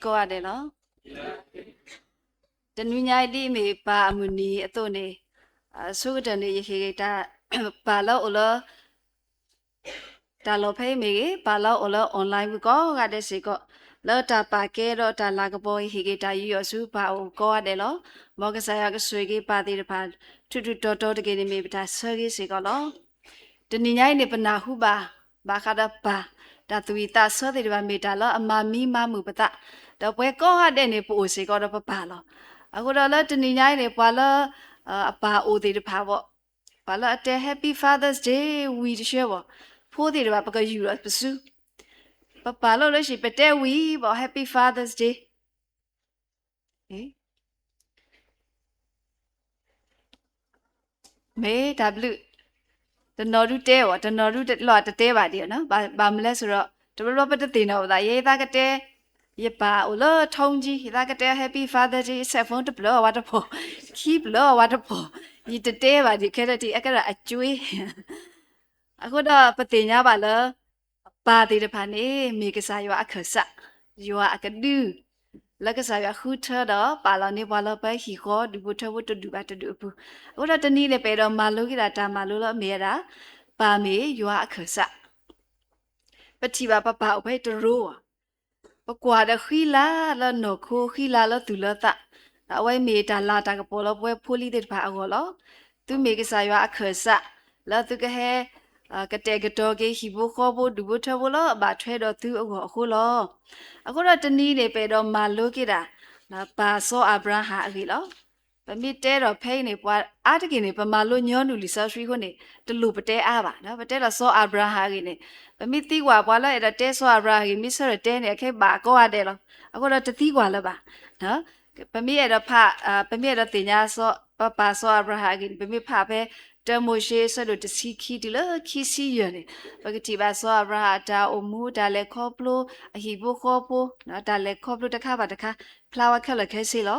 ကိးဂၤဒဲးလီၤ. တနွံညါအံၤဒ်အမ့ၢ်ပၢ်အမုၢ်နံၤအသိးန့ၣ်, အဆိကတၢၢ်န့ၣ် ယဟ့ၣ်ဂ့ၤတၢ်ပၢ်လၢအိၣ်လၢ တၢ်လီၢ်ဖဲအံၤမ့ၢ်ဂ့ၤ, ပၢ်လၢအိၣ်လၢ online ပူၤကိးဂၤဒဲးစ့ၢ်ကီး, လၢတၢ်ပာ်ကဲဒီးတၢ်လၤကပီၤအံၤ ဟ့ၣ်ဂ့ၤတၢ်ယူးယီၣ်ဆူပၢ်အိၣ်ကိးဂၤဒဲးလီၤ. မ်ကစၢ်ယွၤကဆိၣ်ဂ့ၤပၢ်သ့ၣ်တဖၣ် ထူးထူးတီၤတီၤတက့ၢ်န့ၣ် မ့ၢ်ပတၢ်ဆၢဂ့ၤစ့ၢ်ကီးလီၤ. တနံၤညါအံၤန့ၣ် ပနၢ်ဟူဘၣ် ဘၣ်ဃးဒီးပၢ် တၢ်သူၣ်ဝံၣ်သးဆၢသ့ၣ်တဖၣ် မ့ၢ်တၢ်လၢအမၤမံမၤမုာ်ပသး, ဒီးပဝဲကိးဂၤဒဲးန့ၣ် ပအိၣ်စ့ၢ်ကီးဒီးပပၢ်လီၤ. အဃိဒီးလၢတနံၤညါအံၤန့ၣ် ပှၤလၢ အပၢ်အိၣ်သ့ၣ်တဖၣ်ဘၣ်, ပှၤလၢအတဲ Happy Father's Day ဝံၤတဆၢဘၣ်, ဖိသ့ၣ်တဖၣ် ပကယူာ်ဒီးပစု, ပပၢ်လီၤလၢဆံး ပတဲဝံၤဘၣ် Happy Father's Day မ့ၢ်တၢ်ဘျုး, တနီၤဒုတဲအီၤ, တနီၤဒုလီၤတတဲဘၣ်ဒံး, ဘၣ်မနုၤလဲၣ်ဆိုတော့ တဘျီဘျီပတသ့ၣ်နီၣ်ပသး, ယသးကတဲ ယပၢ်အိၣ်လၢ ထုံးကံ, ယသးကတဲ Happy Father's Day, cell phone တပျၢၤအဝဲတဖီၣ်, ခံပျၢၤအဝဲတဖီၣ်, ယတတဲဘၣ်ဒံးခဲလၢာ်တံၢ် အကဲဒၣ်အကွ့ အဃိဒီးပသ့ၣ်ညါဘၣ်လၢ ပၢ်သ့ၣ်တဖၣ်န့ၣ် မ့ၢ်ကစၢ်ယွၤအခၢၣ်စး, ယွၤအကဒု, လၢကစၢ်ယွၤဃုထၢဒီးပာ်လီၤန့ၢ်ပှၤလၢပဟံၣ်ဃီ ဒူၣ်ဖိထၢဖိတဒူၣ်ဘၣ်တဒူၣ်အပူၤ, အဃိဒီးတနံၤန့ၣ် ပအဲၣ်ဒိးမၤလိက့ၤဒၣ်တၢ်မၤလိလၢအမ့ၢ်ဝဲဒၣ် ပၢ်မ့ၢ်ယွၤအခၢၣ်စး, ပထံၣ်ဘၣ်ပပၢ်အိၣ်ဖဲတရိဧါ ပကွၢ်ဒီးဃံလၤလၢနီၢ်ခိ ဃံလၤလၢသူၣ်လၢသး, အဝဲမ့ၢ်တၢ်လၤတၢ်ကပီၤလၢပဝဲဖိလံၤသ့ၣ်တဖၣ်အဂီၢ်လီၤ. သုမ့ၢ်ကစၢ်ယွၤအခၢၣ်စး လၢသုကဟဲ ကတဲာ်ကတီၤက့ၤဟံၣ်ဖိဃီဖိ ဒူၣ်ဖိထၢဖိလၢအဘၣ်ထွဲဒီးသုအဂီၢ်အဃိလီၤ. အဃိဒီးတနံၤန့ၣ် ပအဲၣ်ဒိးမၤလိက့ၤဒၣ် ပၢ်စီၤအၤဘြၤဟၣ်အဂ့ၢ်လီၤ. ပမ့ၢ်တဲဒီးဖဲအံၤန့ၣ် ပှၤအါတက့ၢ်န့ၣ် ပမၤလိညီနုၢ်လံာ်စီဆှံအဃိန့ၣ် တလိၣ်ပတဲအါဘၣ်, ပတဲလီၤစီၤအၤဘြၤဟၣ်အဂ့ၢ်န့ၣ်, ပမ့ၢ်သံကွၢ်ပှၤလၢအဲၣ်ဒိးတဲစီၤအၤဘြၤဟၣ်အဂ့ၢ် မ့ၢ်ဆၢထၢၣ်တဲန့ၣ် အခဲဘၣ်ကိးဂၤဒဲးလီၤ. အဃိဒီးတသံကွၢ်လၢၤဘၣ်. ပမ့ၢ်အဲၣ်ဒိးဖး, ပမ့ၢ်အဲၣ်ဒိးသ့ၣ်ညါ ပပၢ်စီၤအၤဘြၤဟၣ်အဂ့ၢ်န့ၣ် ပမ့ၢ်ဖးဖဲ တၢမိၤၡ့ အဆၢဒိၣ်တဆံခံ တုၤလၢခံဆံယဲၢ်န့ၣ်, ပကထံၣ်ဘၣ်စီၤအၤဘြၤဟၣ်အတၢ်အိၣ်မူ တၢ်လဲၤခီဖျိ အဟံၣ်ဖိဃီဖိ, တၢ်လဲၤခီဖျိတခါဘၣ်တခါ ဖျါဝဲခဲလၢာ်ခဲဆ့လီၤ.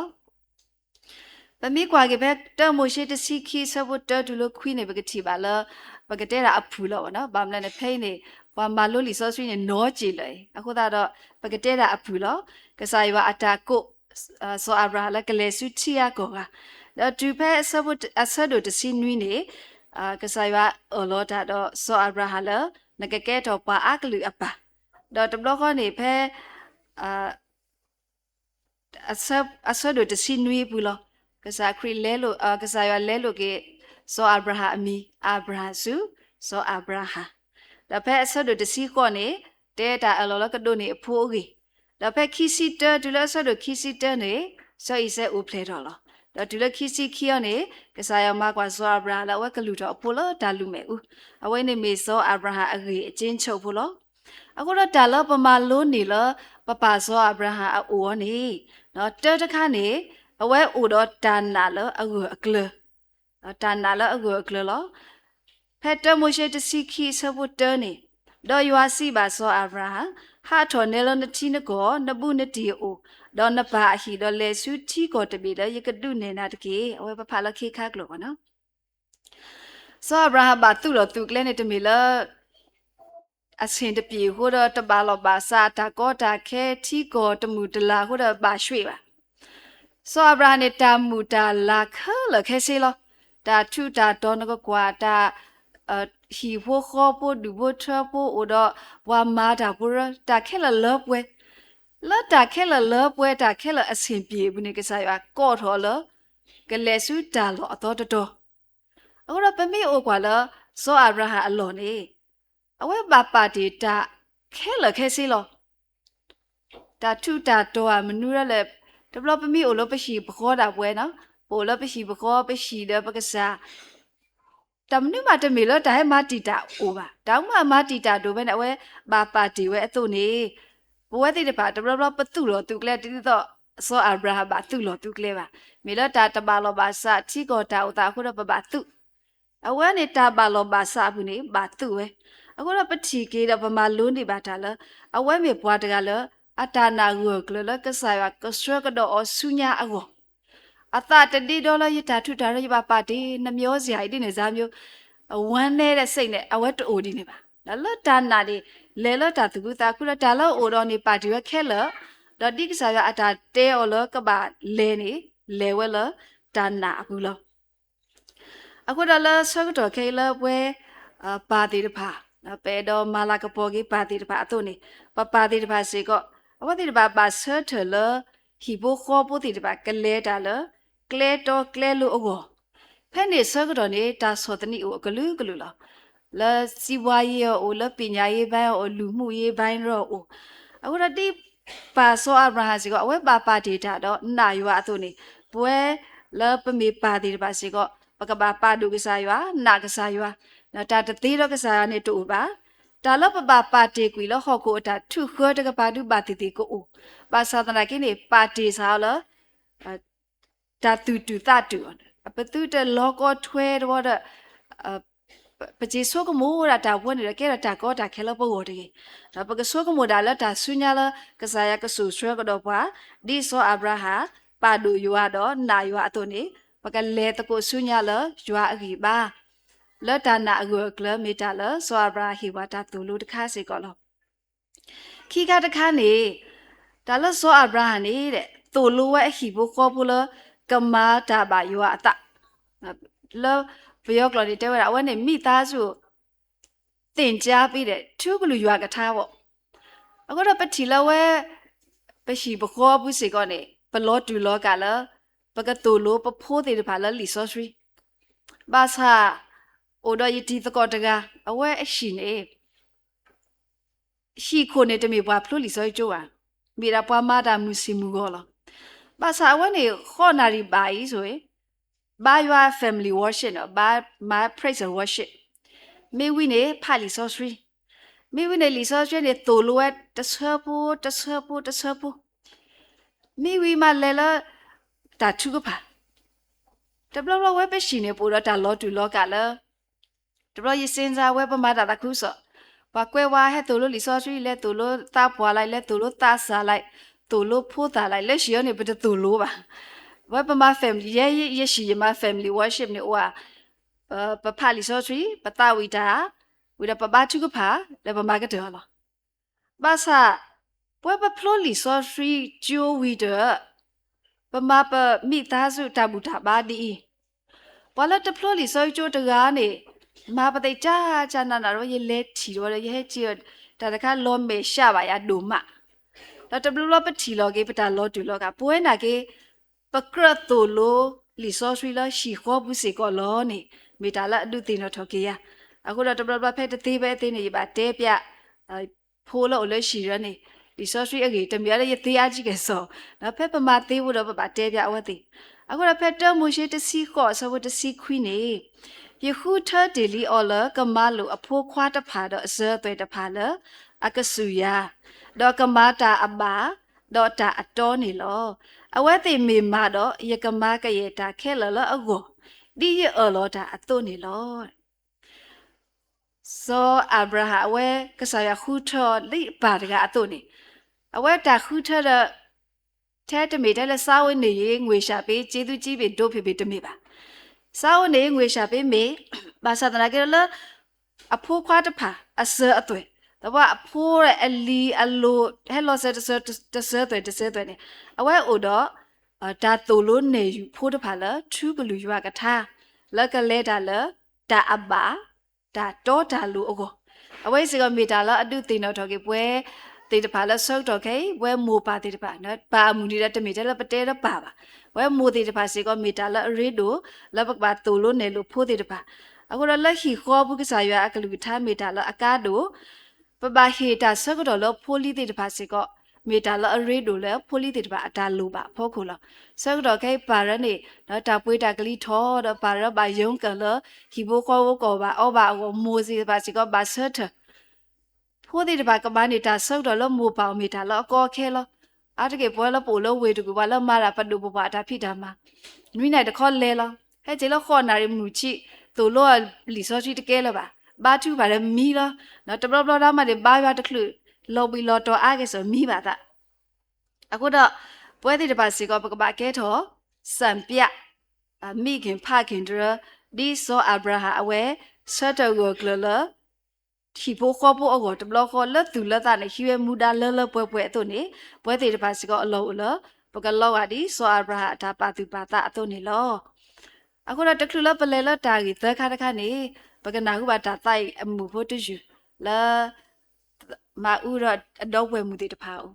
ပမ့ၢ်ကွၢ်က့ၤဖဲ တၢမိၤၡ့ တဆံခံ အဆၢဖိတၢ တုၤလၢခွံန့ၣ် ပကထံၣ်ဘၣ်လၢ ပကတဲဒၣ်အဖုၣ်လီၤ. ဘၣ်မနုၤလဲၣ်န့ၣ် ဖဲအံၤန့ၣ် ပှၤမၤလိလံာ်စီဆှံန့ၣ် နီတစဲးလၢၤအံၤ, အဃိသတးဒီး ပကတဲဒၣ်အဖုၣ်လီၤ. ကစၢ်ယွၤအတၢ်ကိး စီၤအၤဘြၤဟၣ်လၢကလဲၤဆူထံဂၤကီၢ်ဂၤ, ဒီးတုၤဖဲ အဆၢဒိၣ်တဆံနွံန့ၣ် ကစၢ်ယွၤအၢၣ်လီၤတၢ်ဒီးစီၤအၤဘြၤဟၣ်လၢ နကကဲထီၣ်ပှၤအါကလုာ်အပၢ်, ဒီးတဘျီဃီန့ၣ်ဖဲ အဆၢဒိၣ်တဆံနွံအပူၤလီၤ. ကစၢ်ခရံာ်လဲလိာ်, ကစၢ်ယွၤလဲလိာ်က့ၤ စီၤအၤဘြၤဟၣ်အမံၤ အၤဘြၤဟၣ်ဆူ စီၤအၤဘြၤဟၣ်, ဒီးဖဲအဆၢဒိၣ်တဆံဃိးန့ၣ် တဲတၢ်အၢၣ်လီၤလၢကဒိးန့ၢ်အဖိအဂ့ၢ်, ဒီးဖဲခံဆံတၢ တုၤလၢအဆၢဒိၣ်ခံဆံတၢန့ၣ် စီၤအံၤစဲးအိၣ်ဖျဲၣ်ထီၣ်လီၤ. ဒီးတုၤလၢခံဆံခံအံၤန့ၣ် ကစၢ်ယွၤမၤကွၢ်စီၤအၤဘြၤဟၣ်လၢအဝဲကလုၢ်ထီၣ်အဖိလၢတၢ်လုၢ်မဲာ်အူ, အဝဲန့ၣ်မ့ၢ်စီၤအၤဘြၤဟၣ်အဂ့ၢ်အကျဉ်းချုပ်ဖိလီၤ. အဃိဒီးတၢ်လၢပမၤလိန့ၢ်လၢ ပပၢ်စီၤအၤဘြၤဟၣ်အအိၣ်အီၤန့ၣ်, တၢတခါန့ၣ် အဝဲအိၣ်ဒီးတၢ်နာ်လၢအဂၢၢ်အကျၢၤ, တၢ်နာ်လၢအဂၢၢ်အကျၢၤလီၤ. ဖဲတၢမိၤၡ့ တဆံခံ အဆၢဖိတၢန့ၣ်, ဒီးယွၤစံးဘၣ်စီၤအၤဘြၤဟၣ်, ဟးထီၣ်နဲလၢနထံနကီၢ် နဘူးနတံၢ်အအိၣ်, ဒီးနပၢ်အဟံၣ်, ဒီးလဲၤဆူထံကီၢ်တဘ့ၣ်လၢယကဒုးနဲၣ်နၤတက့ၢ်. အဝဲပဖးလၢခံခါကျိာ်ဘၣ် စီၤအၤဘြၤဟၣ်ဘၣ်သူၣ်လီၤသုးကျဲန့ၣ် တမ့ၢ်လၢ အဆင်တပြေအဃိဒီး တဘၣ်လီၢ်ဘၣ်စး တၢ်ကီတၢ်ခဲ ထံကီၢ်တမုာ်တလၤအဃိဒီးဘၣ်ရွှေ့ဘၣ်. စီၤအၤဘြၤဟၣ်န့ၣ် တၢ်မုာ်တၢ်လၤခဲလၢာ်ခဲဆ့လီၤ. တၢ်ထူးတၢ်တီၤနကကွၢ် တၢ် ဟံၣ်ဖိဃီဖိ ဒူၣ်ဖိထၢဖိ အိၣ်ဒီးပှၤမၤတၢ်ဖိရၢ တၢ်ခဲလၢာ်လၢပှဲၤ, လၢတၢ်ခဲလၢာ်လၢပှဲၤ တၢ်ခဲလၢာ်အဆင်ပြေအပူၤန့ၣ် ကစၢ်ယွၤကိးထီၣ်အီၤလၢ ကလဲၤဆူတၢ်လီၢ်အသီတတီၤ. အဃိဒီးပမ့ၢ်အိၣ်ကွၢ်လၢ စီၤအၤဘြၤဟၣ်အလီၢ်န့ၣ် အဝဲဘၣ်ပာ်တ့ၢ်တၢ်ခဲလၢာ်ခဲဆ့လီၤ. တၢ်ထူးတၢ်တီၤဧါ မနုၤဒၣ်လဲာ်, တဘျီပမ့ၢ်အိၣ်လၢပဟံၣ်ပဃီဒၣ်ပဝဲနီၤ, ပအိၣ်လၢပဟံၣ်ပဃီ ပဟံၣ်ဒီးပကစၢ် တၢ်မနုၤမးတမ့ၢ်လၢတၢ်ဟဲမၤတံာ်တာ်အိၣ်ဘၣ်. တၢ်မ့ၢ်မၤတံာ်တာ်ဒိၣ်ဖဲန့ၣ် အဝဲဘၣ်ပာ်တ့ၢ်ဝဲအသိးန့ၣ်, ပဝဲသ့ၣ်တဖၣ် တဘျီဘျီပသူၣ်လီၤသုးကျဲ တဒ်သိးစီၤအၤဘြၤဟၣ်ဘၣ်သူၣ်လီၤသုးကျဲဘၣ်. မ့ၢ်လၢတၢ်တဘၣ်လီၢ်ဘၣ်စး ထံကီၢ်တၢ်အိၣ်သးအဃိဒီးပဘၣ်သူၣ် အဝဲန့ၣ်တၢ်ဘၣ်လီၢ်ဘၣ်စးအပူၤန့ၣ် ဘၣ်သူၣ်ဝဲ. အဃိဒီးပထံၣ်က့ၤဒီးပမၤလိန့ၢ်ဘၣ်တၢ်လၢ အဝဲမ့ၢ်ပှၤတဂၤလၢ အတၢ်နာ်ဂၢၢ်ကျၢၤလၢကစၢ်ယွၤကဆှၢကဒီးအီၤဆူညါအဂီၢ်, အသးတဒ့ဒီလၢယတၢ်ထူးတၢ်တီၤ ယဘၣ်ပာ်တ့ၢ် နမျောစရာ ဒ်န့ၣ်စၢ်မျိုး အဝဲနဲဒၣ်စ့ၢ်န့ၣ် အဝဲတအိၣ်ဒ်န့ၣ်ဘၣ်. လၢတၢ်နာ်န့ၣ် လဲၤလၢတၢ်သူၣ်ခုသးခုဒီး တၢ်လၢအအိၣ်ဒီးန့ၣ် ပာ်တ့ၢ်ဝဲခဲလၢာ် ဒီးဒ်ကစၢ်ယွၤအတၢ်တဲအီၤလၢကဘၣ်လဲၤန့ၣ် လဲၤဝဲလၢတၢ်နာ်အပူၤလီၤ. အဃိဒီးလၢဆၢကတီၢ်ခဲအံၤလၢပဝဲ ပၢ်သ့ၣ်တဖၣ် ပအဲၣ်ဒိးမၤလၤကပီၤက့ၤပၢ်သ့ၣ်တဖၣ်အသိးန့ၣ် ပပၢ်သ့ၣ်တဖၣ်စ့ၢ်ကီး အဝဲသ့ၣ်တဖၣ်ဘၣ်ဆၢထၢၣ်လၢ ဟံၣ်ဖိဃီဖိသ့ၣ်တဖၣ်ကလဲၤတၢ်လၢ ကျဲတီကျဲလိအဂီၢ် ဖဲန့ၣ်ဆၢကတီၢ်န့ၣ် တၢ်ဆီၣ်သနံးအိၣ်အကလုာ်ကလုာ်လီၤ. လၢစီးပွားရေးအအိၣ်, လၢပညာရေးပိုင်းအအိၣ်, လူမှုရေးပိုင်းအအိၣ်, အဃိဒီးဒ်ပၢ်စီၤအၤဘြၤဟၣ်စ့ၢ်ကီး အဝဲဘၣ်ပာ်တ့ၢ်တၢ်ဒီးနာ်ယွၤအသိးန့ၣ် ပဝဲလၢပမ့ၢ်ပၢ်သ့ၣ်တဖၣ်စ့ၢ်ကီး ပကဘၣ်ပာ်ဒိၣ်ကစၢ်ယွၤ, နာ်ကစၢ်ယွၤ, တၢ်တသ့ဒီးကစၢ်ယွၤန့ၣ်တအိၣ်ဘၣ်. တၢ်လၢပဘၣ်ပာ်တ့ၢ်ကွံာ်လၢဟီၣ်ခိၣ်အတၢ်ထုးဃၢတကပၤဒုးဘၣ်သ့ၣ်သ့ၣ်ကအိၣ်, ဘၣ်ဆၣ်သနာ်က့န့ၣ် ပာ်တ့ၢ်စ့ၢ်ကီးလၢ တၢ်သူၣ်တူၢ်သးတူၢ်အီၤ, ပသုတလီၤကီထွဲတဝီဒီး ပစ့ၤဆိကမိၣ်ဒၣ်တၢ်ဝဲန့ၣ်ဒီး ကဲထီၣ်တၢ်ကီတၢ်ခဲလၢပဂီၢ်တဂ့ၤ. ဒီးပကဆိကမိၣ်ဒၣ်လၢတၢ်ဆူညါလၢ ကစၢ်ယွၤကစိာ်ဆှၢကဒီးပှၤ ဒ်စီၤအၤဘြၤဟၣ် ပာ်ဒိၣ်ယွၤဒီးနာ်ယွၤအသိးန့ၣ် ပကလဲၤသကိးဆူညါလၢယွၤအဂံၢ်ဘါ လၢတၢ်နာ်အဂၢၢ်အကျၢၤ မ့ၢ်တၢ်လၢစီၤအၤဘြၤဟၣ်ဟ့ၣ်ပှၤတၢ်သိၣ်လိတခါစ့ၢ်ကီးလီၤ. ခံခါတခါန့ၣ် တၢ်လၢစီၤအၤဘြၤဟၣ်န့ၣ် သိၣ်လိဝဲအဟံၣ်ဖိဃီဖိလၢ ကမၤတၢ်ဘၣ်ယွၤအသး လၢပယီၤကျိာ်န့ၣ်တဲဝဲဒၣ် အဝဲန့ၣ် မိသားစု သင်ကြားပေးတဲ့ ထူကလုၢ်ယွၤကထါဘၣ်. အဃိဒီးပထံၣ်လၢဝဲ ပဟံၣ်ပဃီအပူၤစ့ၢ်ကီးန့ၣ် ပလီၤတူာ်လီၤကာ်လၢ ပကသိၣ်လိပဖိသ့ၣ်တဖၣ်လၢလံာ်စီဆှံ ဘၣ်ဆၣ် အိၣ်ဒီးယတံၤသကိးတဂၤ အဝဲအဟံၣ်န့ၣ် ဟံၣ်ခိၣ်န့ၣ်တမ့ၢ်ပှၤဖျိလံာ်စီဆှံကၠိဘၣ်, မ့ၢ်ဒၣ်ပှၤမၤတၢ်မုၢ်ဆ့ၣ်မုၢ်ဂီၤလီၤ. ဘၣ်ဆၣ်အဝဲန့ၣ် ဃိးနၣ်ရံၣ်ဘၣ်အံၤဆိ ဘါယွၤ family worship န့ၣ် ဘါမၤ praise and worship, မ့ၢ်ဝံၤန့ၣ် ဖးလံာ်စီဆှံ, မ့ၢ်ဝံၤန့ၣ် လံာ်စီဆှံန့ၣ် သိၣ်လိဝဲတဆၢဖိ တဆၢဖိ တဆၢဖိ, မ့ၢ်ဝံၤမးလဲၤလၢ တၢ်ထုကဖၣ်, တဘျီဘျီဝဲပဟံၣ်န့ၣ် ပအိၣ်ဒီးတၢ်လီၤတူာ်လီၤကာ်လၢ တဘျီယစ့ၣ်စၢ်ဝဲ ပမၤတၢ်သးခုကစီၣ်, ပှၤကွဲဝဲဟဲသိၣ်လိလံာ်စီဆှံ လဲၤသိၣ်လိသးပှၢ်လံ လဲၤသိၣ်လိသးစၢ်လံ သိၣ်လိဖိသၣ်လံ လၢဟံၣ်အံၤန့ၣ် ပတသိၣ်လိဘၣ်. ဝဲပမၤ family ယဲ ယဟံၣ်ယမၤ family worship န့ၣ်အိၣ်ဧါ, ပဖးလံာ်စီဆှံ ပသးဝံၣ်တၢ် ဝံၤဒီးပဘါထုကဖၣ် ဒီးပမၤကတၢၢ်အီၤလီၤ. ဘၣ်ဆၣ် ပဝဲပဖျိလံာ်စီဆှံကၠိဝံၤဒီး ပမၤပမိသားစုတၢ်ဘူၣ်တၢ်ဘါဒ်အံၤ, ပှၤလၢတဖျိလံာ်စီဆှံကၠိတဂၤန့ၣ် မၤပသ့ၣ်ကၢ်ကၢ်နးနးဒီး ယလဲၤထံၣ်ဒီး ယဟဲက့ၤ တၢ်တခါလီၤမဲာ်ဆှးဘၣ်ယၤဒိၣ်မး, ဒီးတဘျီဘျီပထံၣ်လီၤက့ၤ ပတၢ်လီၤတူာ်လီၤကာ် ပဝဲနာ်က့ ပကြၢးသိၣ်လိလံာ်စီဆှံလၢဟံၣ်ဃီပူၤစ့ၢ်ကီးလီၤန့ၣ် မ့ၢ်တၢ်လၢအဒုးသ့ၣ်နီၣ်ထီၣ်က့ၤယၤ. အဃိဒီးတဘျီဘျီဖဲတသ့ဖဲအသ့န့ၣ် ယဘၣ်တဲပျး ဖိလၢအိၣ်လၢဟံၣ်ဒီးန့ၣ် လံာ်စီဆှံအဂ့ၢ် တမ့ၢ်လၢယသ့အါကဲၣ်ဆိး, ဒီးဖဲပမၤသ့ဝံၤဒီးပဘၣ်တဲပျးအဝဲသ့ၣ်. အဃိဒီးဖဲတၢမိၤၡ့တဆံဃိးအဆၢဖိတဆံခွံန့ၣ် ယဃုထၢတ့ၢ်လံအီၤလၢကမၤလိာ်အဖိခွါတဖၣ်ဒီးအစၢၤအသွဲၣ်တဖၣ်လၢ အကစူၢ်ယၤ, ဒီးကမၤတၢ်အဘၣ်, ဒီးတၢ်အတီန့ၣ်လီၤ. အဝဲသ့ၣ်မ့ၢ်မၤဒီး ယကမၤကယဲၢ်တၢ်ခဲလၢာ်လၢအဂီၢ်, ဒ်ယအၢၣ်လီၤတၢ်အသိးန့ၣ်လီၤ. စီၤအၤဘြၤဟၣ်အဝဲ ကစၢ်ယွၤဃုထၢအီၤဒ်ပၢ်တဂၤအသိးန့ၣ်, အဝဲတၢ်ဃုထၢဒီး ထဲတမ့ၢ်ထဲလၢ စားဝတ်နေရေး ငွေရှာပေး ကျေးဇူးကြီးပေ့ၣ် ဒိၣ်ဖ့ၣ်ဖ့ၣ်တမ့ၢ်ဘၣ်. စားဝတ်နေရေး ငွေရှာပေး မ့ၢ် ဘၣ်ဆၣ်သနာ်က့ဒီးလၢ အဖိခွါတဖၣ် အစၢၤအသွဲၣ်, သပှၢ်အဖိအလံၤအလိၤ ဟဲလီၤစၢၤတစၢၤ တစၢၤသွဲၣ်တစၢၤသွဲၣ်န့ၣ် အဝဲအိၣ်ဒီး တၢ်သိၣ်လိနဲၣ်ယုာ်ဖိတဖၣ်လၢ ထူကလုၢ်ယွၤကထါ လၢကလဲၤတၢ်လၢ တၢ်အဘၣ် တၢ်တီတၢ်လိၤအဂီၢ်, အဝဲစ့ၢ်ကီးမ့ၢ်တၢ်လၢအဒုးသ့ၣ်နီၣ်ထီၣ်က့ၤပဝဲသ့ၣ်တဖၣ်လၢဆၢကတီၢ်ခဲအံၤ ပဝဲမိၢ်ပၢ်သ့ၣ်တဖၣ်, ပၢ်အမုၢ်နံၤဒီးတမ့ၢ်ထဲလၢပတဲလၢပၢ်ဘၣ်, ပဝဲမိၢ်သ့ၣ်တဖၣ်စ့ၢ်ကီးမ့ၢ်တၢ်လၢအရ့ဒိၣ် လၢပကဘၣ်သိၣ်လိနဲၣ်လိာ်ဖိသ့ၣ်တဖၣ်, အဃိဒီးလၢဟံၣ်ဃီပူၤကစၢ်ယွၤအကလုၢ်ကထါမ့ၢ်တၢ်လၢအကါဒိၣ် ပဘၣ်ဟ့ၣ်တၢ်ဆၢကတီၢ်လၢဖိလံၤသ့ၣ်တဖၣ်စ့ၢ်ကီး မ့ၢ်တၢ်လၢအရ့ဒိၣ်လၢဖိလံၤသ့ၣ်တဖၣ်အတၢ်လိၣ်ဘၣ်အဖီခိၣ်လီၤ. ဆၢကတီၢ်ခဲအံၤပၢ်ရၢန့ၣ် တၢ်ပှ့ၤတၢ်ကလံၤထီၣ်ဒီးပၢ်ရၢဘၣ်ယိကၢၢ်လၢ ဟံၣ်ဖိဃီဖိကီၢ်ဘၣ်အီဘၣ်အဂီၢ် မိၢ်သ့ၣ်တဖၣ်စ့ၢ်ကီးဘၣ်ဆၢထၢၣ် ဖိသ့ၣ်တဖၣ်ကမၤန့ၢ်တၢ်ဆၢကတီၢ်လၢမိၢ်ပၢ်အအိၣ်မ့ၢ်တၢ်လၢအကီအခဲလီၤ. အါတက့ၢ်ပဝဲလၢပအိၣ်လၢဝ့ၢ်တကူၣ် ပှၤလၢမၤတၢ်ပဒိၣ်ပပှၢ်အတၢ်ဖံးတၢ်မၤ နွံနၣ်ရံၣ်တခီလဲၤလီၤ. ဟဲက့ၤလၢဃိးနၣ်ရံၣ်မုၢ်ဆ့ၣ် သိၣ်လိလံာ်စီဆှံတကဲလၢၤဘၣ်. ဘါထုကဖၣ်ဒီးမံလီၤ. တဘျီဘျီဒၣ်မးန့ၣ် ဘါယွၤတချုး လီၤဘှံးလီၤတီၤအါကဲၣ်ဆိးမံဘၣ်သး. အဃိဒီး ပဝဲသ့ၣ်တဖၣ်စ့ၢ်ကီး ပကဘၣ်ကဲထီၣ် စံပြ မိခင်ဖခင်တရၢ ဒ်စီၤအၤဘြၤဟၣ်အဝဲ ဆၢထၢၣ်ဂၢၢ်ကျၢၤလၢ ဟံၣ်ဖိဃီဖိအဂီၢ်တဘျီဃီ လၢသူၣ်လၢသးန့ၣ် ဟံးဝဲမူဒါလၢလၢပှဲၤပှဲၤအသိးန့ၣ်, ပဝဲသ့ၣ်တဖၣ်စ့ၢ်ကီးအလီၢ်အိၣ်လၢ ပကလီၤဂာ်ဒ်စီၤအၤဘြၤဟၣ်အတၢ်ပာ်သူၣ်ပာ်သးအသိးန့ၣ်လီၤ. အဃိဒီးတချုးလၢပလဲၤလၢတၢ်ဂ့ၢ်သၢခါတခါန့ၣ်, ပကနၢ်ဟူဘၣ်တၢ်သးအံၤအမုာ်ဖိတယုၢ်လၢ မၤအူဒီးအဒီပုၢ်ဝဲၢ်မုၣ်သ့ၣ်တဖၣ်အအိၣ်.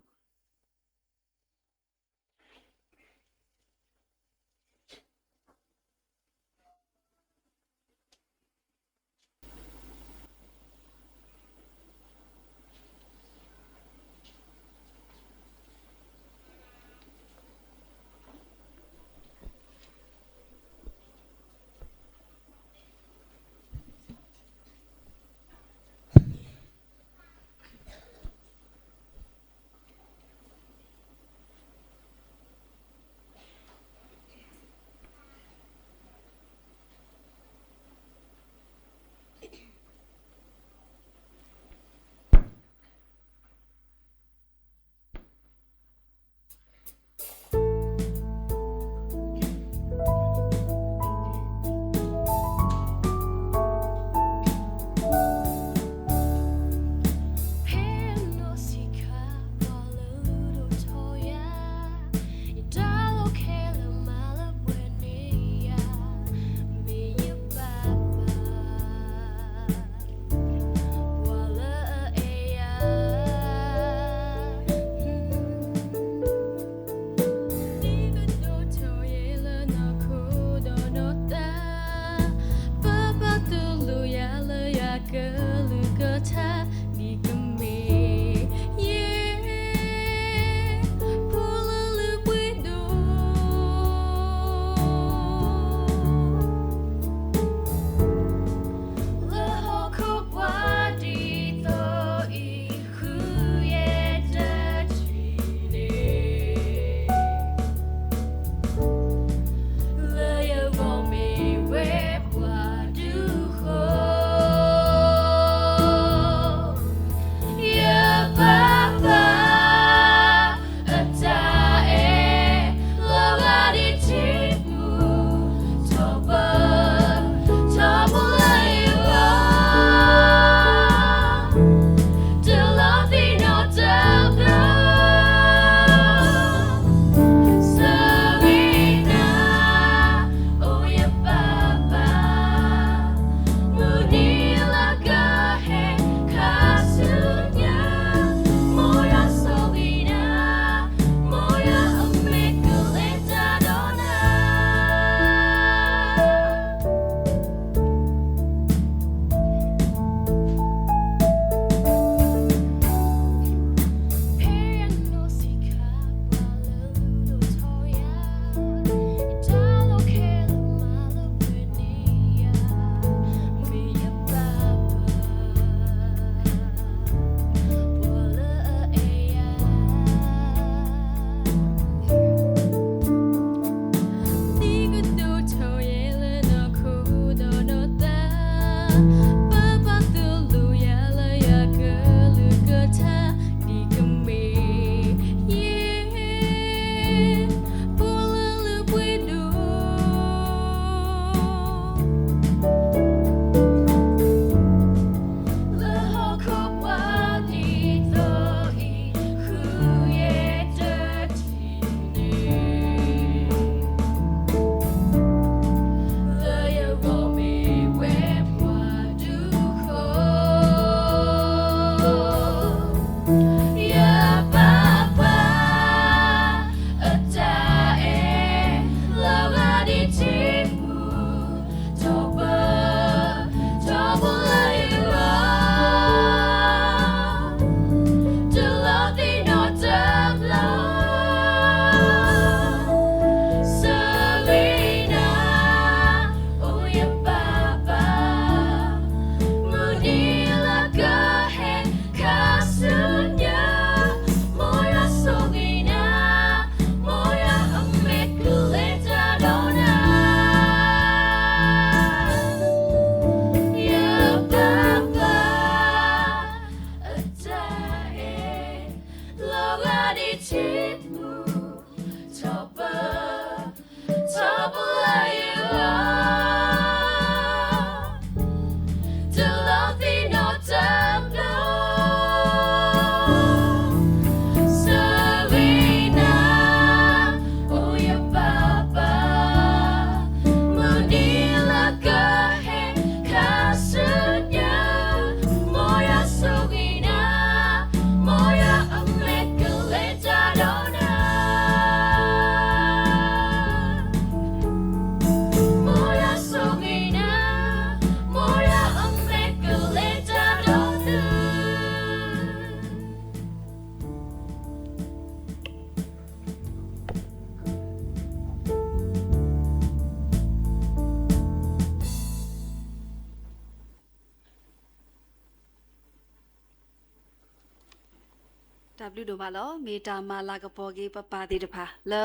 တၢ်ဘျုးဒိၣ်မးလီၤ. မ့ၢ်တၢ်မၤလၤကပီၤက့ၤပပၢ်သ့ၣ်တဖၣ်လၢ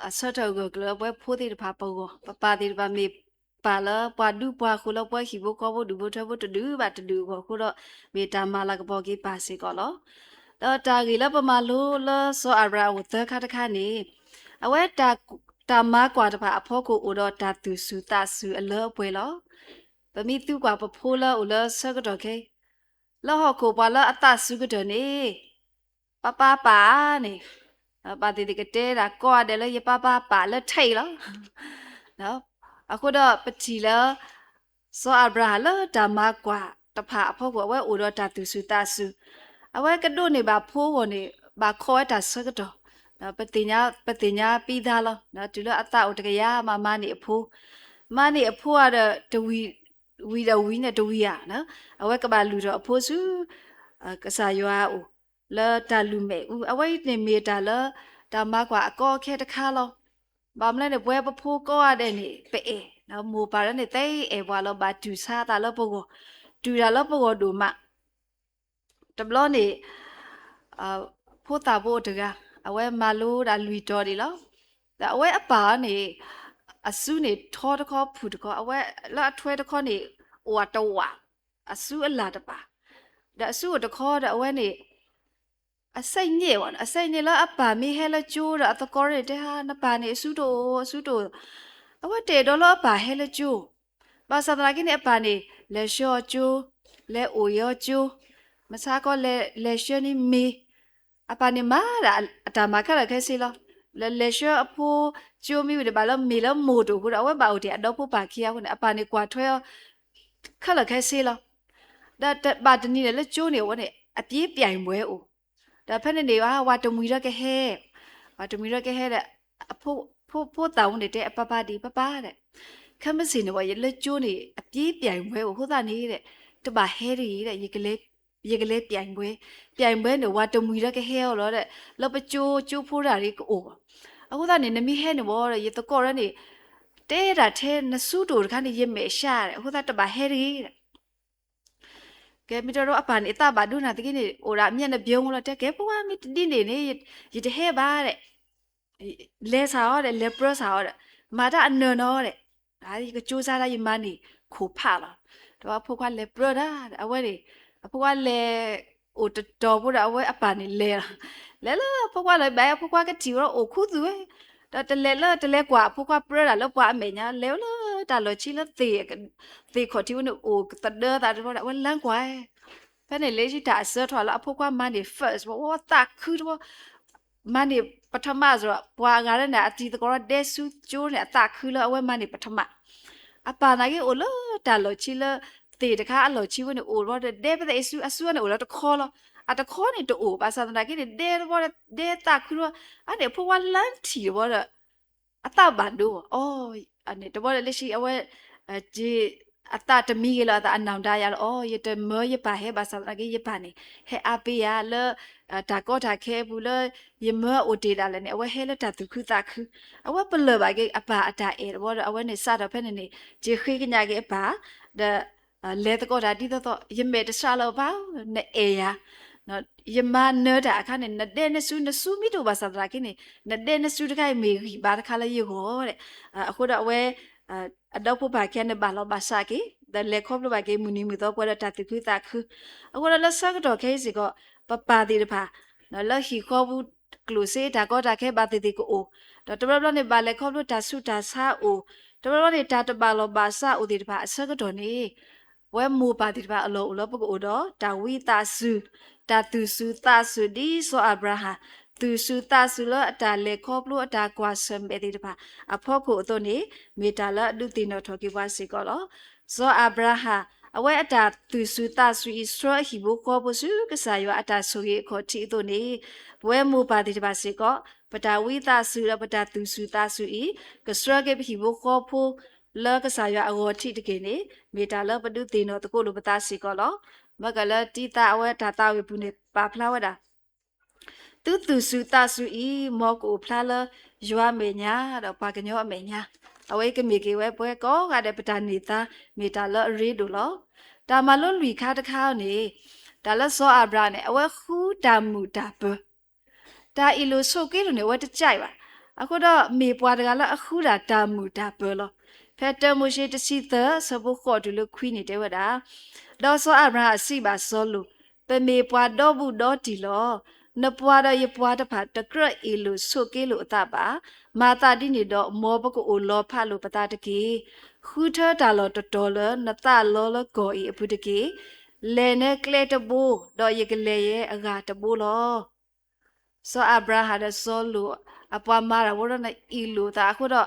အဆၢထၢၣ်ဂၢၢ်ကျၢၤပဝဲဖိသ့ၣ်တဖၣ်ပဂီၢ်, ပပၢ်သ့ၣ်တဖၣ်မ့ၢ်ပၢ်လၢပှၤဒူပှၤဃိၤလၢပှၤဟံၣ်ဖိဃီဖိဒူၣ်ဖိထၢဖိတဒူၣ်ဘၣ်တဒူၣ်အဂီၢ်အဃိဒီး မ့ၢ်တၢ်မၤလၤကပီၤက့ၤပၢ်စ့ၢ်ကီးလီၤ. ဒီးတၢ်ဂ့ၢ်လၢပမၤလိလၢစီၤအၤဘြၤဟၣ်အိၣ်သၢခါတခါန့ၣ်, အဝဲ တၢ်မၤကွၢ်တဖၣ်အဖီခိၣ်အိၣ်ဒီးတၢ်သူၣ်စူၤသးစူၤအလၢအပှဲၤလီၤ. ပမ့ၢ်သံကွၢ်ပဖိလၢအိၣ်လၢဆၢကတီၢ်ခဲအံၤ လၢဟီၣ်ခိၣ်ပှၤလၢအသးစူၤကတၢၢ်န့ၣ် ပၢ်ပၢ်ပၢ်န့ၣ်, ပၢ်သ့ၣ်သ့ၣ်ကတဲဒၣ်ကိးဂၤဒဲးလၢယပၢ်ပၢ်ပၢ်လၢထဲအံၤလီၤ. အဃိဒီးပထံၣ်လၢ စီၤအၤဘြၤဟၣ်လၢတၢ်မၤကွၢ်တဖၣ်အဖီခိၣ် အဝဲအိၣ်ဒီးတၢ်သူၣ်စူၤသးစူၤ, အဝဲကဒိးန့ၢ်ဘၣ်ဖိအဂီၢ်န့ၣ် ဘၣ်ခိးဝဲတၢ်ဆၢကတီၢ်, ပသ့ၣ်ညါပသ့ၣ်ညါပံသါလီၤ. တုၤလၢအသးအိၣ်တကယၤမး မၤန့ၢ်အဖိ, မၤန့ၢ်အဖိဧါဒီး တဝံၤ, ဝံၤဒီးဝံၤန့ၣ်တဝံၤဧါ, အဝဲကဘၣ်လုၢ်ထီၣ်အဖိဆူ ကစၢ်ယွၤအအိၣ် လၢတၢ်လုၢ်မဲာ်အူ, အဝဲအံၤန့ၣ်မ့ၢ်တၢ်လၢ တၢ်မၤကွၢ်အကီအခဲတခါလီၤ. ဘၣ်မနုၤလဲၣ်န့ၣ် ပဝဲပဖိကိးဂၤဒဲးန့ၣ် ပအဲၣ်, မိၢ်ပၢ်လၢန့ၣ် သဲအဲၣ်ပှၤလီၤ ဘၣ်တူၢ်ဆါသးလၢပဂီၢ်, တူၢ်တၢ်လၢပဂီၢ်ဒိၣ်မး. တဘျီန့ၣ် ဖိသၣ်ဖိအိၣ်တဂၤ အဝဲမၤလိဒၣ်လွံၢ်တီၤဒံးလီၤ. ဒီးအဝဲအပၢ်န့ၣ် အစုန့ၣ်ထီတခီဖုၣ်တခီ, အဝဲလၢအထွဲတခီန့ၣ် အိၣ်အတဝာ်, အစုအလၢ်တပၢ်, ဒီးအစုအိၣ်တခီဒီးအဝဲန့ၣ် အဆဲးညဲၣ်ဘၣ်, အဆဲးညဲၣ်လၢအပၢ်မ့ၢ်ဟဲလၢကၠိဒီးအသကိးန့ၣ်တဲ နပၢ်န့ၣ်အစုတအိၣ်, အစုတအိၣ်, အဝဲတအဲၣ်ဒိးလၢအပၢ်ဟဲလၢကၠိ, ဘၣ်ဆၣ်သနာ်က့န့ၣ် အပၢ်န့ၣ် လဲၤဆှၢအီၤကၠိ, လဲၤအိၣ်အီၤကၠိ, မဆါကီလဲၤဆှၢန့ၢ်မ့ၤ, အပၢ်န့ၣ်မၤဒၣ်အတၢ်မၤခဲလၢာ်ခဲဆ့လီၤ. လဲၤလဲၤဆှၢအဖိကၠိမ့ၢ်ဝံၤဒီး ဘၣ်လၢမ့ၤလၢမိၢ်တအိၣ်အဃိဒီး အဝဲဘၣ်အိၣ်တ့ၢ်အဒီဖိပၢ်ခံဂၤအဃိန့ၣ် အပၢ်န့ၣ်ကွၢ်ထွဲအီၤ ခဲလၢာ်ခဲဆ့လီၤ. ဒီးဘၣ်တနံၤန့ၣ်လၢကၠိန့ၣ်အဝဲန့ၣ် အပျ့ပျဲၣ်မွဲအိၣ်, ဒီးဖဲန့ၣ်န့ၣ် ဝၤတမှံၤဒီးကဟဲ, ဝၤတမှံၤဒီးကဟဲဒီး ဖိသၣ်ဝဲန့ၣ်တဲအပၢ်ပၢ်ဒ် ပၢ်ပၢ်ဒီး ခဲမုၢ်ဆ့ၣ်န့ၣ်ဝဲ ယလၢကၠိန့ၣ် အပျ့ပျဲၣ်မွဲအိၣ်အဃိသတးန့ၣ်ဒီး တဘၣ်ဟဲတဂ့ၤဒီး ယကလဲၤပျဲၣ်မွဲ, ပျဲၣ်မွဲန့ၣ် ဝၤတမှံၤဒီးကဟဲအီၤလီၤဒီး လၢပကၠိကၠိဖိတဂၤဒ်ကအိၣ်ဘၣ်. အဃိသတးန့ၣ် နမ့ၢ်ဟဲန့ၣ်ဝဲဒီး ယသကိးဒီးန့ၣ် တဲဒၣ်ထဲနစုတအိၣ်တခါန့ၣ် ယမဲာ်ဆှးဒီး အဃိသတးတဘၣ်ဟဲတဂ့ၤဒီး ကဲမ့ၢ်တရီအပၢ်န့ၣ် အသးဘၣ်ဒိနၤသက့န့ၣ် အိၣ်ဒၣ်အမျဲၢ်နဘျီလီၤ တဲကဲ ပှၤမ့ၢ်တဒ်န့ၣ်န့ၣ် ယတဟဲဘၣ်ဒီး လဲၤစ့ၢ်အီၤဒီး လဲၤပြၢစ့ၢ်အီၤဒီး မၤတၢ်အနၢၤနီၤဒီး ယကကၠိစါဒၣ်ယမၤန့ၢ်ခိၣ်ဖးလီၤ. ဒီးအဖိခွါလဲၤပြၢဒၣ်ဒီး အဝဲန့ၣ် အဖိခွါလဲၤအိၣ်တတီၤဖိဒီး အဝဲအပၢ်န့ၣ်လဲၤလီၤ. လဲၤလၢအဖိခွါလီၤဘၣ် အဖိခွါကထံၣ်ဝဲဒီးအိၣ်ခူသူၣ်ဝဲ, ဒီးတလဲၤလၢတလဲၤကွၢ်အဖိခွါပြၢဒၣ်လၢပှၤအမဲာ်ညါ လဲၤဝဲလၢတၢ်လီၢ်ဆံလၢသ့ၣ် သ့ၣ်ခီၣ်ထံးဝဲန့ၣ် အိၣ်သဒၢသးတဘျီဒီး အဝဲလၢကွၢ် ဖဲန့ၣ်လၢတၢ်အစၢထီၣ်လၢအဖိခွါမၤန့ၢ် first ဝဲသးခုတဘျီ, မၤန့ၢ်ပထမစ့ၢ် ပှၤအဂၤလၢန့ၣ် အတံၤသကိးဒီးဒဲဆူကၠိန့ၣ် အသးခုလၢအဝဲမၤန့ၢ်ပထမ. အပၢ်နာ်က့အိၣ်လၢတၢ်လီၢ်ဆံလၢ သ့ၣ်တခါအလီၢ်ဆံဝဲန့ၣ် အိၣ်တဘျီဒီး ဒဲဖဲသးအစု အစုန့ၣ်အိၣ်လၢတခီလီၤ. အတခီန့ၣ်တအိၣ် ဘၣ်ဆၣ်သနာ်က့န့ၣ် ဒဲတဘျီဒီး ဒဲသးခုတဘျီ, အန့ၣ်အဖိခွါလၢထံၣ်တဘျီဒီး အသးဘၣ်ဒိ အီၤ, အန့ၣ်တဘျီဒီးလၢဆံအဝဲ အသးတမံၤဂ့ၤလီၤ အသးအနၢ်ဒါယၤလီၤ အီၤ ယတမၢယပၢ်ဟဲ ဘၣ်ဆၣ်သနာ်က့ယပၢ်န့ၣ် ဟဲအါပ့ၤယၤလၢ တၢ်ကီတၢ်ခဲအပူၤလၢ ယမၢအိၣ်တ့ၢ်ဒၣ်လဲာ်န့ၣ် အဝဲဟဲလၢတၢ်သူၣ်ခုသးခု, အဝဲပလၢၢ်ဘၣ်က့ၤအပၢ်အတၢ်အဲၣ်တဘျီဒီး အဝဲန့ၣ်စးထီၣ်ဖဲန့ၣ်န့ၣ် က့ၤဃ့ကညးက့ၤအပၢ် ဒီး လဲၤသကိးတၢ်ဒ်သိးသိး ယမဲာ်တဆှးလၢၤဘၣ် နအဲၣ်ယၤ ယမၤနၢၤတၢ်အခါန့ၣ် နဒဲနစု နစုမ့ၢ်တအိၣ်ဘၣ်ဆၣ်သနာ်က့န့ၣ် နဒဲနစုတခါအံၤမ့ၢ်ဂံၢ်ဘါတခါလၢယဂီၢ်ဒီး အဃိဒီးအဝဲ အဒီဖိပၢ်ခံဂၤန့ၣ် ဘၣ်လီၤဘၣ်စးက့ၤ ဒီးလဲၤခီဖျိဘၣ်က့ၤမုၢ်နံၤမုၢ်သီပှဲၤဒီးတၢ်သူၣ်ခုသးခု, အဃိဒီးလၢဆၢကတီၢ်ခဲအံၤစ့ၢ်ကီး ပပၢ်သ့ၣ်တဖၣ် လၢဟံၣ်ဃီပူၤကျိၣ်စ့တၢ်ကီတၢ်ခဲဘၣ်သ့ၣ်သ့ၣ်ကအိၣ်, ဒီးတဘျီဘျီန့ၣ် ဘၣ်လဲၤခီဖျိတၢ်ဆူးတၢ်ဆါအိၣ်, တဘျီဘျီန့ၣ် တၢ်တဘၣ်လီၤဘၣ်စးအိၣ်သ့ၣ်တဖၣ်အဆၢကတီၢ်န့ၣ် ပဝဲမိၢ်ပၢ်သ့ၣ်တဖၣ်အလီၢ်အိၣ်လၢပကအိၣ်ဒီး တၢ်ဝံသးစူၤ, တၢ်သူၣ်စူၤသးစူၤဒ်စီၤအၤဘြၤဟၣ် သူၣ်စူၤသးစူၤလၢအတၢ်လဲၤခီဖျိအတၢ်ကွၢ်ဆၢၣ်မဲာ်သ့ၣ်တဖၣ် အဖီခိၣ်အသိးန့ၣ် မ့ၢ်တၢ်လၢအဒုးသ့ၣ်နီၣ်ထီၣ်က့ၤပှၤစ့ၢ်ကီးလီၤ. စီၤအၤဘြၤဟၣ် အဝဲအတၢ်သူၣ်စူၤသးစူၤအံၤ ဆှၢအဟံၣ်ဖိဃီဖိဆူကစၢ်ယွၤအတၢ်ဆိၣ်ဂ့ၤအခီၣ်ထံးအသိးန့ၣ် ပဝဲမိၢ်ပၢ်သ့ၣ်တဖၣ်စ့ၢ်ကီး ပတၢ်ဝံသးစူၤဒီးပတၢ်သူၣ်စူၤသးစူၤအံၤ ကဆှၢက့ၤပဟံၣ်ဖိဃီဖိ လၢကစၢ်ယွၤအဂီၢ်ထံးတက့ၢ်န့ၣ် မ့ၢ်တၢ်လၢပဒုးသ့ၣ်နီၣ်သကိးလိာ်ပသးစ့ၢ်ကီးလီၤ. မ့ၢ်ကလၢတံသးအဝဲတၢ်သးဝံၣ်ပူၤန့ၣ် ပာ်ဖျါဝဲဒၣ် သုသူၣ်စူၤသးစူၤအံၤ မ်ကအိၣ်ဖျါလၢယွၤအမဲာ်ညါဒီးပှၤကညီအမဲာ်ညါ, အဝဲကမ့ၢ်က့ၤဝဲပဝဲကိးဂၤဒဲးပတၢ်န့ၢ်သါ မ့ၢ်တၢ်လၢအရ့ဒိၣ်လီၤ. တၢ်မၤလိလွံၢ်ခါတခါန့ၣ် တၢ်လၢစီၤအၤဘြၤဟၣ်န့ၣ် အဝဲဃုတၢ်မုာ်တၢ်ပၢၤ, တၢ်အ့ၣ်လိာ်ဆိးက့လိာ်န့ၣ် အဝဲတကးဘၣ်. အဃိဒီးမ့ၢ်ပှၤတဂၤလၢအဃုဒၣ်တၢ်မုာ်တၢ်ပၢၤလီၤ. ဖဲတၢမိၤၡ့တဆံသၢ ဆၢဖိဃိးတုၤလၢခွံန့ၣ်တဲဝဲဒၣ်, ဒီးစီၤအၤဘြၤဟၣ်စံးဘၣ်စီၤလိာ်, ပမ့ၢ်ပှၤဒီဘူးဒီတံၢ်လီၤ. နပှၤဒီးယပှၤတဖၣ်တကြၢးအ့ၣ်လိာ်ဆိးက့လိာ်အသးဘၣ်. မၤသးဒ်န့ၣ်ဒီး မ်ပကအိၣ်လီၤဖးလိာ်ပသးတက့ၢ်. ဃုထၢတၢ်လီၢ်တတီၤလၢနသးလီလၢကီၢ်အံၤအပူၤတက့ၢ်. လဲၤနဲကျဲတဘိ, ဒီးယကလဲၤယဲအဂၤတဘိလီၤ. စီၤအၤဘြၤဟၣ်ဒီးစီၤလိာ် အပှၤမၤတၢ်ဖိဒီးန့ၣ်အ့ၣ်လိာ်သးအဃိဒီး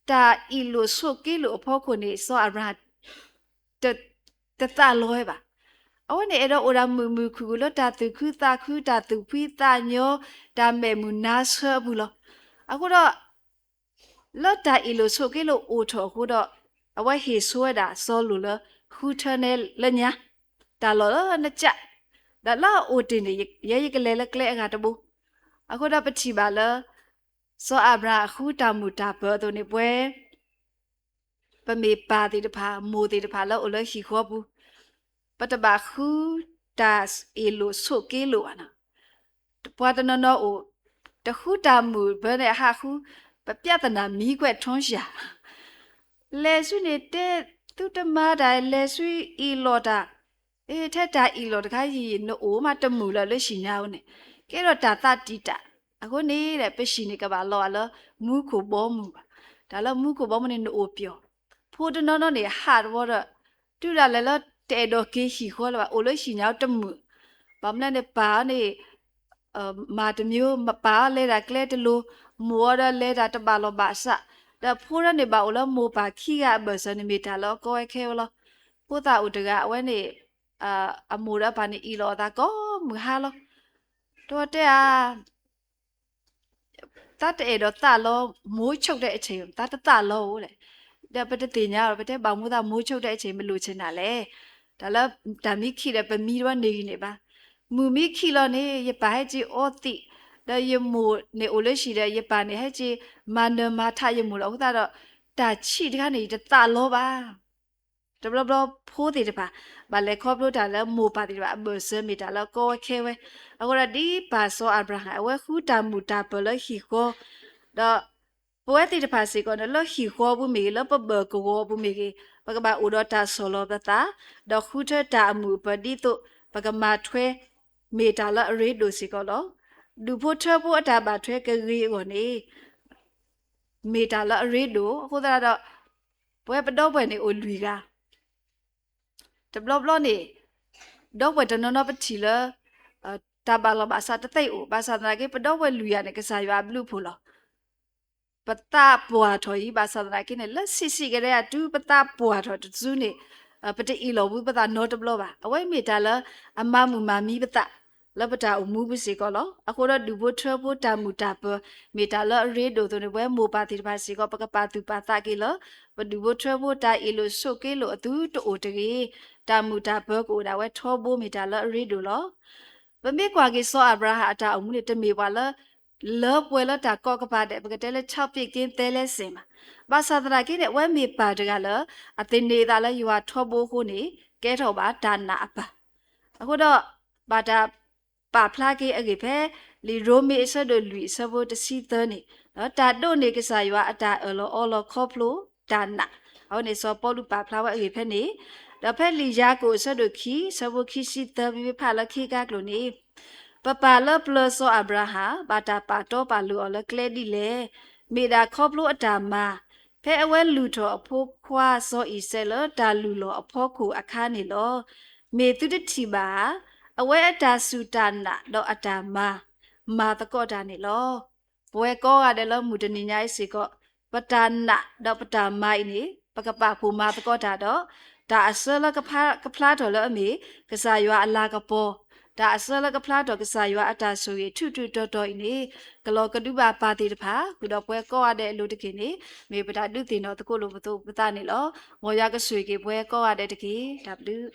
တၢ်အ့ၣ်လိာ်ဆိးက့လိာ်အဖီခိၣ်န့ၣ် စီၤအၤဘြၤဟၣ် တသးလီဝဲဘၣ်. အဝဲန့ၣ်အဲၣ်ဒိးအိၣ်ဒၣ်မုာ်မုာ်ခုၣ်ခုၣ်လၢတၢ်သူၣ်ခုသးခု တၢ်သူၣ်ဖှံသးညီ တၢ်မဲာ်မုာ်နါဆၢအပူၤလီၤ. အဃိဒီး လၢတၢ်အ့ၣ်လိာ်ဆိးက့လိာ်အိၣ်ထီၣ်အဃိဒီး အဝဲဟ့ၣ်ဆိဝဲဒၣ်စီၤလိာ်လၢ ဃုထၢနဲလၢညါ တၢ်လီၢ်လၢနကး ဒီးလၢအအိၣ်တ့ၢ်န့ၣ် ယဲယကလဲၤလၢကျဲအဂၤတဘိ. အဃိဒီးပထံၣ်ဘၣ်လၢ စီၤအၤဘြၤဟၣ်အဃုတၢ်မုာ်တၢ်ပၢၤအသိးန့ၣ် ပဝဲ ပမ့ၢ်ပၢ်သ့ၣ်တဖၣ် မိၢ်သ့ၣ်တဖၣ်လၢအိၣ်လၢဟံၣ်ဃီပူၤ ပတဘၣ်ဃုတၢ်အ့ၣ်လိာ်ဆိးက့လိာ်ဘၣ်နီၤ. ပှၤတနီၤနီၤအိၣ် တဃုတၢ်မုာ်ဘၢန့ၣ်အဟးဃု ပပြဿနာမံကွဲးထွန်းရာ လဲၤဆူန့ၣ်တဲ သုတမၤတၢ် လဲၤဆူအ့ၣ်လိာ်တၢ် ထဲတၢ်အ့ၣ်လိာ်တခါအံၤ နအိၣ်မးတမုာ်လၢၤလၢဟံၣ်ညါဧိၤန့ၣ် ကဲထီၣ်တၢ်သးတံာ်တာ်. အဃိန့ၣ်ဒီး ပဟံၣ်န့ၣ်ကဘၣ်လီၤဂာ်လၢ မူခိၣ်ဘီမုၢ်ဘၣ်. တၢ်လၢမူခိၣ်ဘီမုၢ်န့ၣ် နအိၣ်ပျီၤ ဖိတနီၤနီၤန့ၣ် ဟးတဝီဒီး တုၤဒၣ်လဲာ်လၢတအဲၣ်ဒိးက့ၤဟံၣ်ဃီလၢၤဘၣ် အိၣ်လၢဟံၣ်ညါတမုာ်. ဘၣ်မနုၤန့ၣ် ပၢ်အီၤန့ၣ် မၤတမံၤ ပၢ်အီၤလဲၤတၢ်ကျဲတလိၤ, မိၢ်အီၤဒီးလဲၤတၢ်တဘၣ်လီၢ်ဘၣ်စး, ဒီးဖိဒၢန့ၣ်ဘၣ်အိၣ်လၢမိၢ်ပၢ်ခံဂၤအဘၢၣ်စၢၤန့ၣ် မ့ၢ်တၢ်လၢအကီဝဲခဲဝဲလီၤ. ဖိသၣ်အိၣ်တဂၤအဝဲန့ၣ် အမိၢ်ဒီးအပၢ်န့ၣ်အ့ၣ်လိာ်အသးကိးမုၢ်ဟါလီၤ. တဝီတဲဧါ သးတအဲၣ်ဒိးသးလီ မိၢ်ဆိၣ်တဲအဆ့ၣ် သးတသးလီဧိၤလဲၣ်. ဒီးပတသ့ၣ်ညါအီၤ ပတဲဘၣ်မူသးမိၢ်ဆိၣ်တဲအဆ့ၣ် မလိၣ်ဆ့ၣ်နၤလဲၣ်. တၢ်လၢတၢ်မံခံဒီး ပမံတဝီန့ၢ်ဂံၢ်န့ၣ်ဘၣ်. မုၢ်မံခံလီၤန့ၣ် ယပၢ်ဟဲက့ၤအီသံး, ဒီးယမိၢ်န့ၣ်အိၣ်လၢဟံၣ်ဒီး ယပၢ်န့ၣ်ဟဲက့ၤမၤနၢၤမၤထးယမိၢ်လီၤ. အဃိသတးဒီး တၢ်ဆံးတခါန့ၣ် ယတသးလီဘၣ်. တဘျီဘျီဖိသ့ၣ်တဖၣ် ဘၣ်လဲၤခီဖျိတၢ်လၢမိၢ်ပၢ်သ့ၣ်တဖၣ်အဘၢၣ်စၢၤမ့ၢ်တၢ်လၢအကီဝဲခဲဝဲ. အဃိဒီးဒ်ပၢ်စီၤအၤဘြၤဟၣ် အဝဲဃုတၢ်မုာ်တၢ်ပၢၤလၢဟံၣ်ဃီ, ဒီးပဝဲသ့ၣ်တဖၣ်စ့ၢ်ကီးန့ၣ် လၢဟံၣ်ဃီပူၤမ့ၢ်ဂ့ၤ လၢပဘၢၣ်ကဝီၤပူၤမ့ၢ်ဂ့ၤ, ပကဘၣ်အိၣ်ဒီးတၢ်ဆီၣ်လီၤပသး, ဒီးဃုထၢတၢ်အမုာ်အပၢၤဒ်သိး ပကမၤထွဲ မ့ၢ်တၢ်လၢအရ့ဒိၣ်စ့ၢ်ကီးလီၤ. ဒူၣ်ဖိထၢဖိအတၢ်ဘၣ်ထွဲကဂ့ၤအဂီၢ်န့ၣ် မ့ၢ်တၢ်လၢအရ့ဒိၣ်. အဃိသတးဒီး ပဝဲပဒီပုၢ်ဝဲၢ်န့ၣ်အိၣ်လွံၢ်ဂၤ, တဘျီဘျီန့ၣ် ဒီပုၢ်ဝဲၢ်တနီၤနီၤပထံၣ်လၢ တၢ်ဘၣ်လီၢ်ဘၣ်စးတသ့အိၣ်, ဘၣ်ဆၣ်သနာ်က့ ပဒီပုၢ်ဝဲၢ်လွံၢ်ဂၤန့ၣ် ကစၢ်ယွၤအဘျုးအဖှိၣ်လီၤ. ပသးပှၢ်ထီၣ်အံၤ ဘၣ်ဆၣ်သနာ်က့န့ၣ် လၢဆံးဆံးကဒါ တုၤပသးပှၢ်ထီၣ်တစုန့ၣ် ပတအ့ၣ်လိာ်ဝံပသးနီတဘျီဘၣ်. အဝဲမ့ၢ်တၢ်လၢအမၤမုာ်မၤမံပသး လၢပတၢ်အိၣ်မူပူၤစ့ၢ်ကီးလီၤ. အဃိဒီးဒူၣ်ဖိထၢဖိတၢ်မုာ်တၢ်ပၢၤ မ့ၢ်တၢ်လၢအရ့ဒိၣ်အသိးန့ၣ် ပဝဲမိၢ်ပၢ်သ့ၣ်တဖၣ်စ့ၢ်ကီး ပကပာ်သူၣ်ပာ်သးက့ၤလၢ ပဒူၣ်ဖိထၢဖိတၢ်အ့ၣ်လိာ်ဆိးက့လိာ်အသုတအိၣ်တဂ့ၤ, တၢ်မုာ်တၢ်ပၢၤကအိၣ်ဒၣ်ဝဲထီဘိမ့ၢ်တၢ်လၢအရ့ဒိၣ်လီၤ. ပမ့�ကွၢ်က့ၤစီၤအၤဘြၤဟၣ်အတၢ်အိၣ်မူန့ၣ် တမ့ၢ်ပှၤလၢ လၢပှဲၤလၢတၢ်ကိးကပၤဒဲး ပကတဲလၢ ခြောက်ပစ်ကင်းသဲလဲစဲး မး, ဘၣ်ဆၣ်သနာ်က့န့ၣ် အဝဲမ့ၢ်ပၢ်တဂၤလၢ အသန့ၤအသးလၢယွၤထီဘိအဃိန့ၣ် ကဲထီၣ်ဘၣ်တၢ်နာ်အပၢ်. အဃိဒီး ဘၣ်တၢ်ပာ်ဖျါက့ၤအဂ့ၢ်ဖဲ လံာ်ရိမ့ၤအဆၢဒိၣ်လွံၢ်အဆၢဖိတဆံသၢန့ၣ်, တၢ်ဒိးန့ၢ်ကစၢ်ယွၤအတၢ်အၢၣ်လီၤအီလီၤခီဖျိတၢ်နာ်, အဝဲန့ၣ်စီၤပီလူးပာ်ဖျါဝဲအဂ့ၢ်ဖဲန့ၣ်, ဒီးဖဲလံာ်ယၤကိာ်အဆၢဒိၣ်ခံ အဆၢဖိခံဆံသၢ မ့မ့ၢ်ဖးလၢခံကါကျိာ်န့ၣ် ပပၢ်လၢပျၢၤစီၤအၤဘြၤဟၣ် ဘၣ်တၢ်ပာ်တီပာ်လိၤအီၤလၢကျဲဒ်လဲၣ်. မ့ၢ်ဒၣ်ခီဖျိအတၢ်မၤ ဖဲအဝဲလုၢ်ထီၣ်အဖိခွါစီၤအံၤစဲးလၢတၢ်လုၢ်လီၢ်အဖီခိၣ်အခါန့ၣ်လီၤ. မ့ၢ်သုတထံၣ်ဘၣ်ဧါ. အဝဲအတၢ်စူၢ်တၢ်နာ်ဒီးအတၢ်မၤ မၤသကိးတၢ်န့ၣ်လီၤ. ပဝဲကိးဂၤဒဲးလၢမုၢ်တနံၤညါအံၤစ့ၢ်ကီး ပတၢ်နာ်ဒီးပတၢ်မၤအံၤန့ၣ် ပကပာ်ဖှိၣ်မၤသကိးတၢ်ဒီး တၢ်အဆၢလၢကဖျါထီၣ်လၢအမ့ၢ် ကစၢ်ယွၤအလၤကပီၤ, တၢ်အဆၢလၢကဖျါထီၣ်ကစၢ်ယွၤအတၢ်ဆိၣ်ဂ့ၤထူးထူးတီၤတီၤအံၤန့ၣ် ကလီၤကဒုးဘၣ်ပၢ်သ့ၣ်တဖၣ် ဃုာ်ဒီးပဝဲကိးဂၤဒဲးအလိၤတက့ၢ်န့ၣ် မ့ၢ်ပတၢ်ဒုးသ့ၣ်နီၣ်သကိးလိာ်ပသးန့ၣ်လီၤ. မ်ယွၤကဆိၣ်ဂ့ၤက့ၤပဝဲကိးဂၤဒဲးတက့ၢ်. တၢ်ဘျုး